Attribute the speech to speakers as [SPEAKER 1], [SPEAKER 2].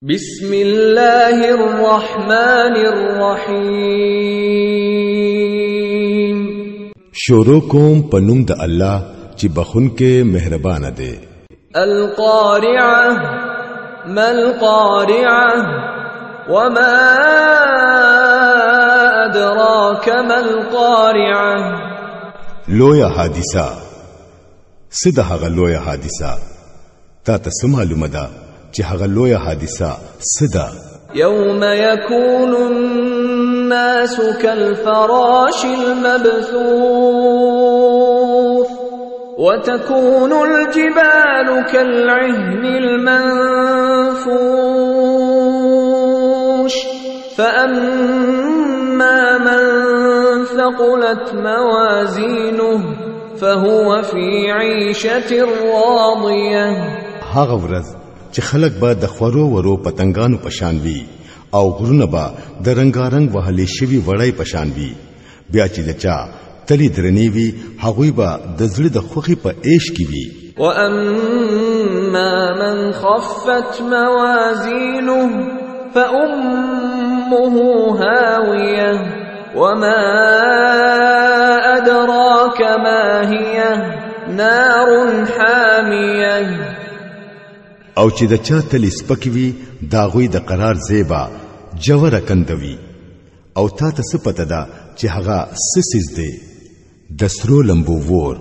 [SPEAKER 1] بسم الله الرحمن الرحیم.
[SPEAKER 2] شروع کوم په نوم د الله چې بخون کې مهربان دی.
[SPEAKER 1] القارعة، ما القارعة، وما أدراك ما القارعة.
[SPEAKER 2] لویه حادثه. څه د هغه لویه حادثه؟ تا ته څه معلومه ده چې هغه لویه حادثه څه ده؟
[SPEAKER 1] يوم يكون الناس كالفراش المبثوث وتكون الجبال كالعهن المنفوش. فأما من ثقلت موازينه فهو في عيشة راضية.
[SPEAKER 2] هغه ورځ چې خلک به د خورو ورو پتنګانو په شان وي او غرونه به د رنګارنګ وهلې شوي وړۍ په شان وي، بیا چې د چا تلې درنې وي هغوی به د زړه د خوښۍ په عیش کې وي.
[SPEAKER 1] وأما من خفت موازينه فأمه هاوية وما أدراك ما هي، نار حامية.
[SPEAKER 2] او چې د چا تلې سپکې وي د هغوی د قرار ځای به ژوره کنده وي، او تا ته څه پته ده چې هغه څه څیز دی؟ د سرو لمبو ور.